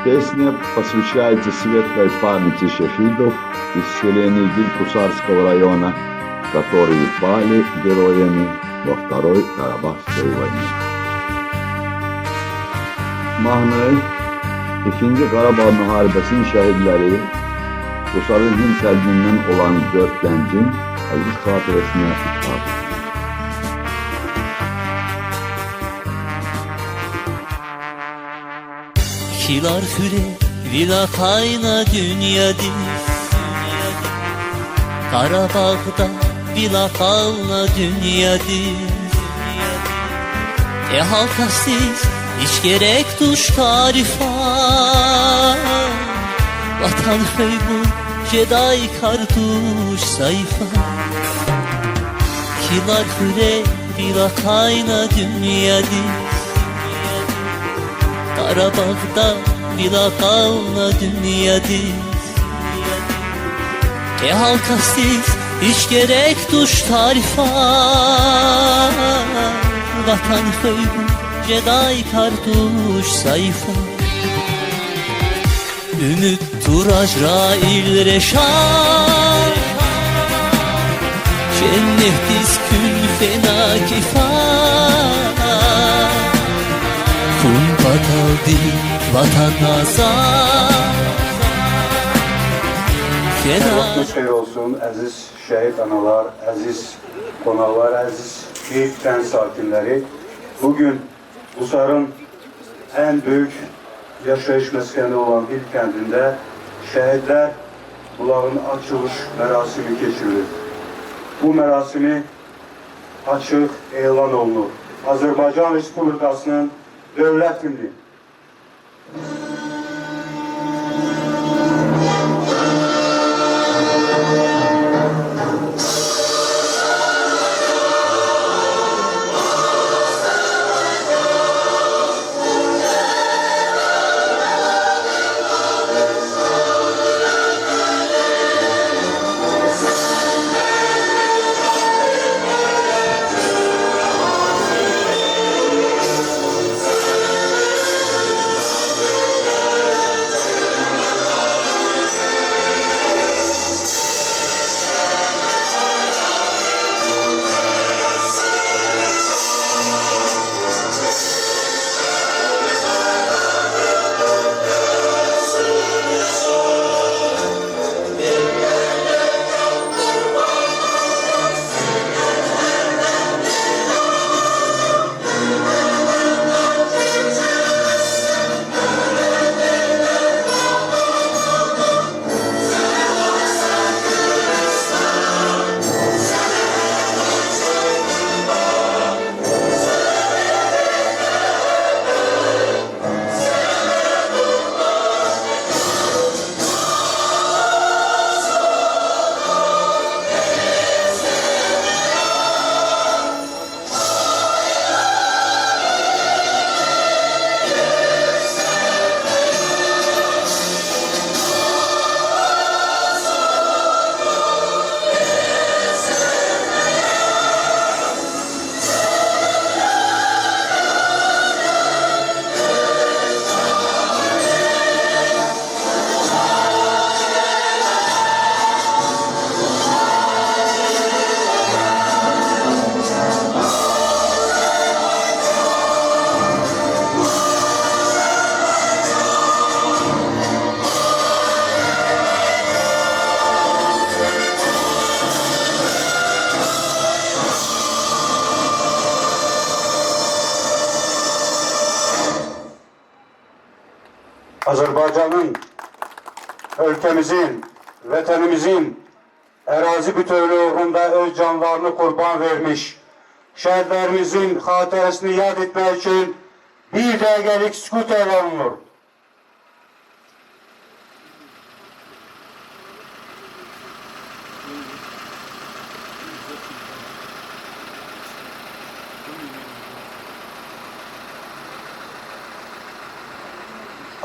Песня посвящается светлой памяти шехидов из селений Дилькусарского района, которые пали героями во Второй Карабахской войне. Mahnı, İkinci Qarabağ müharibəsinin şəhidləri, Qusarın Hind kəndindən olan 4 gəncin əziz xatirəsinə ithaf edilir. Kilar füre vila kayna dünya diz Karabağ'da vila kalna dünya diz E halka siz hiç gerek tuş tarifa Vatan bu Jedi kartuş sayfa Kilar füre vila kayna dünya diz Karabağ'da bila kalna dünya diz E halka siz hiç gerek tuş tarifa Vatan bu Jedi kartuş sayfa Ümit Turacrail Reşan Cennet kül fena kifan Kun bataldi vatan azar Fena Vaxtınız xeyir olsun, əziz şəhid analar, əziz qonaqlar, əziz Qeyb kənd sakinləri. Bugün Qusarın ən böyük yaşayış məskəni olan Hil kəndində Şəhidlər Bulağının açılış mərasimi keçirilir. Bu mərasimi açıq elan olunur. Azərbaycan Respublikasının dövlət himni. Azərbaycanın, ölkəmizin, vətənimizin ərazi bütövlüyü uğrunda öz canlarını qurban vermiş şəhidlərimizin xatirəsini yad etmək üçün bir dəqiqəlik sükut elan olunur.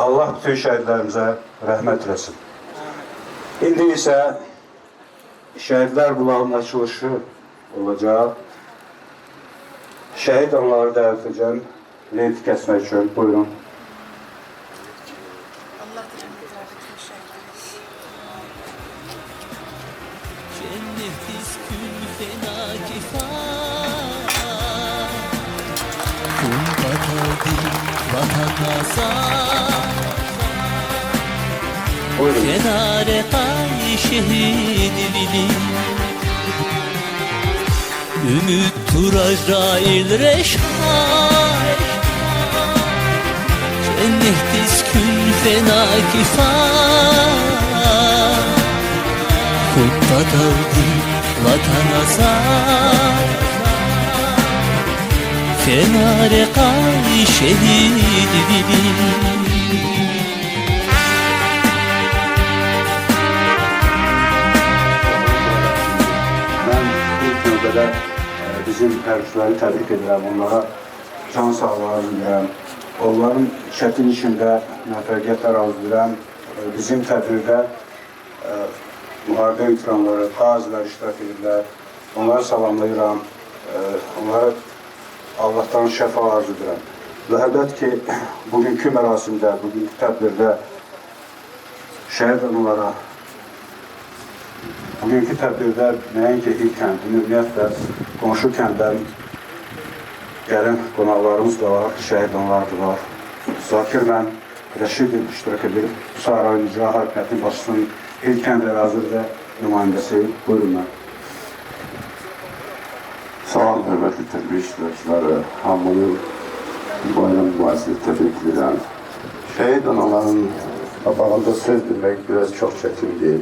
Allah bütün şəhidlərimizə rəhmət eləsin. İndi isə Şəhidlər Bulağının açılışı olacaq. Şəhid anaları dəvət edəcəm lent kəsmək üçün. Buyurun. Kumbatadi vatana. Buyurun. Kenare ay şehit bili. Ümit Turacrail reşar. Cennet kün fena kifar. Kumbatadi vatana. Kenare kay şehit bili. Mən ilk növbədə bizim hərbiçiləri təbrik edirəm, onlara can sağlığı arzulayıram. Onların çətin işində müvəffəqiyyətlər arzulayıram. Bizim tədbirdə müharibə veteranları, qazilər iştirak edirlər. Onları salamlayıram. Onlara Allahdan şəfa arzu edirəm. Və əlbəttə ki, bugünkü mərasimdə, bugünkü tədbirdə şəhid onlara, bugünkü tədbirdə nəinki ilk kəndin, ümumiyyətlə qonşu kəndlərin gələn qonaqlarımız da var, şəhid analar da var. Zakirlə Rəşidov iştirak edir. Qusar rayon İcra Hakimiyyətinin başçısının ilk kənd ərazidə nümayəndəsi. Buyurun mən. Salam hörmətli tədbir iştirakçıları, hamını bayram mübarəsini təbrik edirəm. Şəhid anaların qabağında söz demək biraz çox çətindir.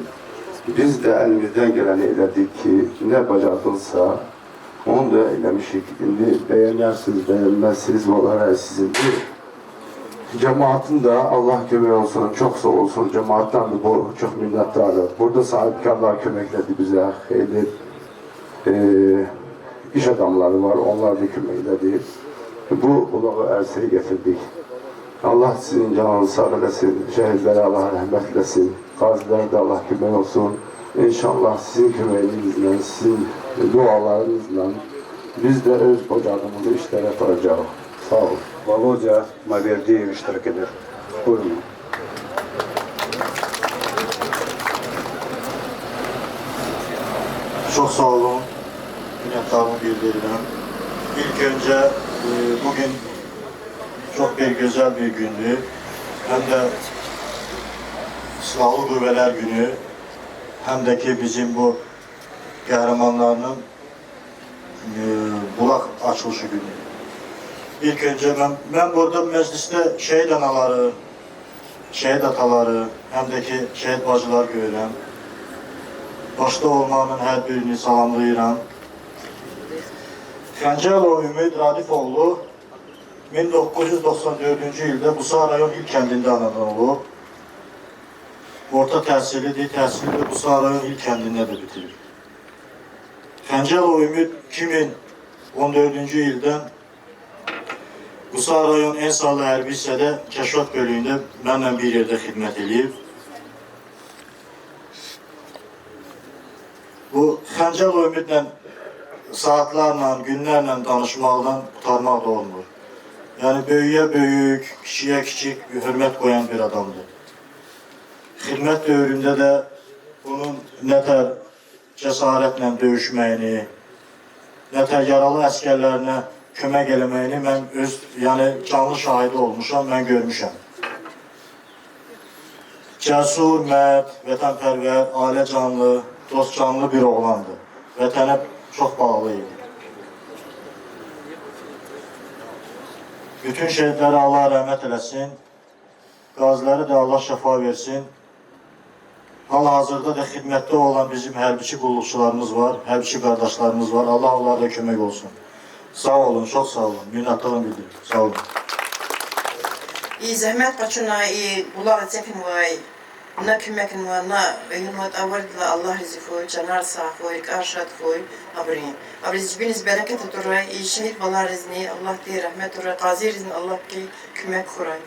Biz də əlimizdən gələni elədik ki, nə bacardılsa onu da eləmişik. İndi bəyənərsiniz, bəyənməzsiniz, onlar sizindir. Cəmaatın da Allah kömək olsun, çox sağ olsun. Cəmaatdan da bu çox minnətdarıq. Burada sahibkarlar köməklədi bizə, xeyli iş adamları var, onlar da köməklədi. Bu ulağı ərsəyə getirdik. Allah sizin canınızı sağ eləsin, şəhidlərə Allah rəhmət eləsin, qazilərə də Allah kömək olsun. İnşallah sizin köməyinizlə, sizin dualarınızla biz də öz bacardığımızı işlərə aparacağıq. Sağ olun. Volodya Maverdiyev iştirak edir. Buyurun. Çox sağ olun, minnətdarlığımı bildirirəm. İlk öncə bugün çox bir gözəl bir gündür. Həm də Silahlı Qüvvələr Günü, həm də ki bizim bu qəhrəmanlarının bulaq açılışı günü. İlk öncə mən burada məclisdə şəhid anaları, şəhid ataları, həm də ki şəhid bacılar görürəm. Başda olmaqla hər birini salamlayıram. Xəncəlov Ümid Radifoğlu 1994-cü ildə Qusar rayon ilk kəndində anadan olub. Orta təhsilidir, təhsilini də Qusar rayon ilk kəndində də bitirir. Xəncəlov Ümid 2014-cü ildən Qusar rayon Ensalı hərbi hissədə kəşfiyyat bölüyündə mənlə bir yerdə xidmət eləyib. Bu Xəncəlov Ümidlə saatlarla, günlərlə danışmaqdan qurtarmaq da olmur. Yəni böyüyə böyük, kişiyə kiçik hörmət qoyan bir adamdır. Xidmət dövründə də bunun nətər cəsarətlə döyüşməyini, nətər yaralı əskərlərinə kömək eləməyini mən öz, yəni canlı şahidi olmuşam, mən görmüşəm. Cəsur, mərd, vətənpərvər, ailə canlı, dost canlı bir oğlandır. Vətənə çox bağlı idi. Bütün şəhidlərə Allah rəhmət eləsin. Qazilərə də Allah şəfa versin. Hal-hazırda da xidmətdə olan bizim hərbiçi qulluqçularımız var, hərbiçi qardaşlarımız var. Allah onlara da kömək olsun. Sağ olun, çox sağ olun. Minnətdarlığımı bildirirəm. Sağ olun. И zəhmət qaçına, и bulaq çəkin vay, na köməkin var, na hürmet avardla Allah rizifoy, canar safoy, karşat foy, abrin. Abrin cibiniz bereket oturay, i şehit balar rizni, Allah diye rahmet oturay, qazi rizni Allah ki kömək xuray.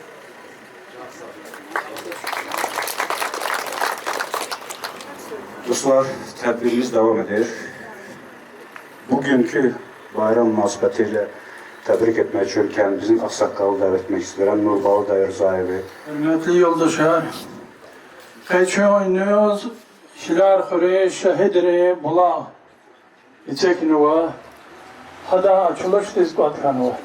Dostlar, tədbirimiz davam edir. Bugünkü bayram münasibəti ilə təbrik etmək üçün kəndimizin ağsaqqalı dəvət etmək istəyirəm, Nurbalı dayı Rzayevi. Hörmətli yoldaşlar, Xeçoynuz Şilar Xure Şehidre Bula İçeknuva Hada açılış dizbatkanva.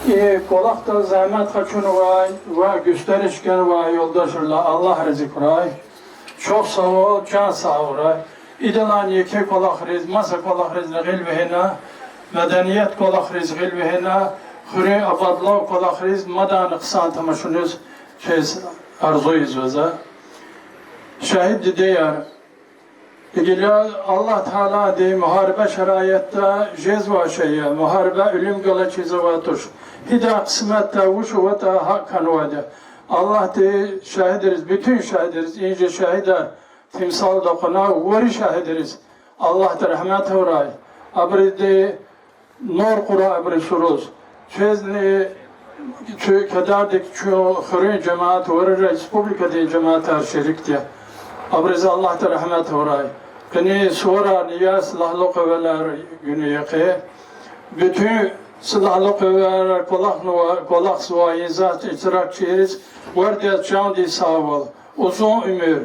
Qolaq da zəhmət xaçunu vay və göstərişkən və yoldaşırlar Allah rızık ray. Çox sağ ol, can sağ ol ray. İdilan yeki qolaq riz, masa qolaq riz qilvihina, mədəniyyət qolaq riz qilvihina, xürü abadlav qolaq riz, madan qısan tamaşınız çez arzuyuz vəzə. Şəhid deyər, Allah Teala de muharebe şerayette jezva şeyye, muharebe ölüm gala çizavatuş. Hida kısmette vuşu ve ta hakkan vade. Allah de şahidiriz, bütün şahidiriz, ince şahider, timsal dokuna veri şahidiriz. Allah da rahmet uray. Abri de nur kura abri suruz. Çezni kadardik şu hürün cemaat veri respublika de cemaat her şerik diye. Abriz Allah da rahmet uray. Kini sonra niye silahlı kuvvetler günü yakı, bütün silahlı kuvvetler kolak suayı zat itirak çeyiz, verdiği can di sağ ol, uzun ömür,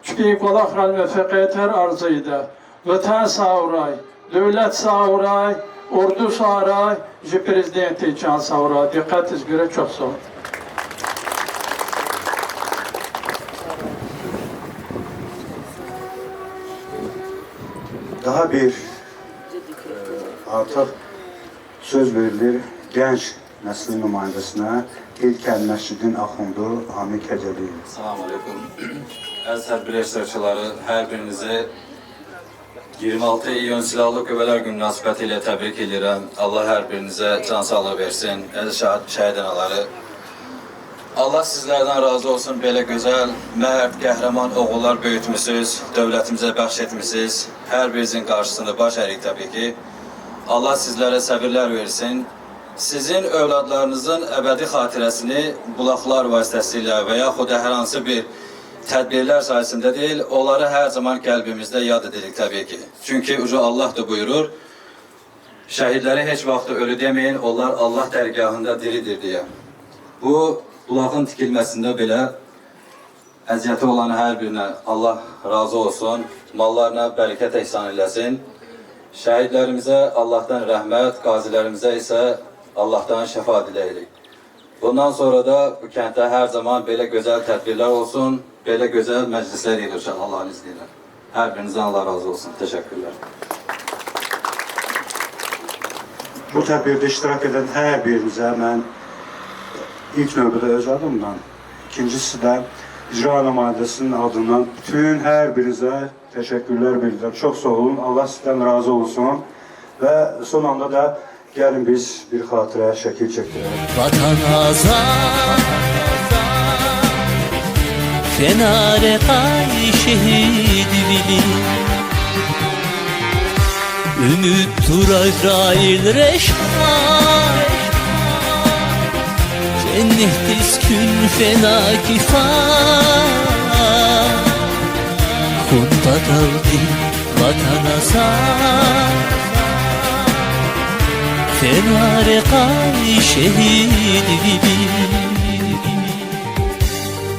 çünkü kolak ral müfekkiyet her arzıydı. Vatan sağ uray, devlet sağ uray, ordu sağ uray, prezidenti can sağ uray. Dikkat göre çok sağ ol. Daha bir artıq söz verilir gənc nəslin nümayəndəsinə İlk Məscidin Axundu Amir Kəcəliyev. Salam aleyküm. Əziz tədbir iştirakçıları, hər birinizi 26 iyun Silahlı Qüvvələr Günü münasibəti ilə təbrik edirəm. Allah hər birinizə can sağlığı versin. Əziz şəhid anaları, Allah sizlərdən razı olsun. Belə gözəl, mərd, qəhrəman oğullar böyütmüsünüz, dövlətimizə bəxş etmişsiniz. Hər birinizin qarşısında baş ərik təbii ki. Allah sizlərə səbirlər versin. Sizin övladlarınızın əbədi xatirəsini bulaqlar vasitəsilə və yaxud da hər hansı bir tədbirlər sayəsində deyil, onları hər zaman qəlbimizdə yad edirik təbii ki. Çünki uca Allah da buyurur, şəhidləri heç vaxt ölü deməyin, onlar Allah dərgahında diridir deyə. Bu, bulağın tikilməsində belə əziyyəti olan hər birinə Allah razı olsun, mallarına bərəkət ehsan eləsin. Şəhidlərimizə Allahdan rəhmət, qazilərimizə isə Allahdan şəfa diləyirik. Bundan sonra da bu kənddə hər zaman belə gözəl tədbirlər olsun, belə gözəl məclislər yığılsın Allahın izni ilə. Hər birinizdən Allah razı olsun. Təşəkkürlər. Bu tədbirdə iştirak edən hər birinizə mən ilk növbədə öz adımdan, ikincisi də icra nümayəndəsinin adından bütün hər birinizə təşəkkürlər bildirirəm. Çox sağ olun, Allah sizdən razı olsun və son anda da gəlin biz bir xatirə şəkil çəkdirək. Vatan azad, fenare kay şehid vili, ümit turacrail reşat, cennet kün fena kifat, Kunda daldı vatan azad, fenare kay şehid vili,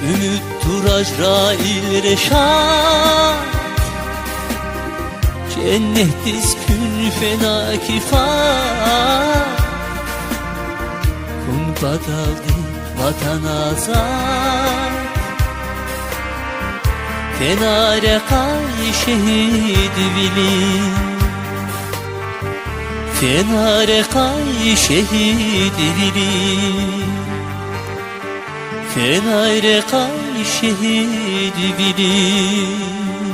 ümit turacrail reşat, cennet kün fena kifat, Kumda daldı vatan azad, fenare kay şehid vili, fenare kay şehid vili, fenare kay şehid vili.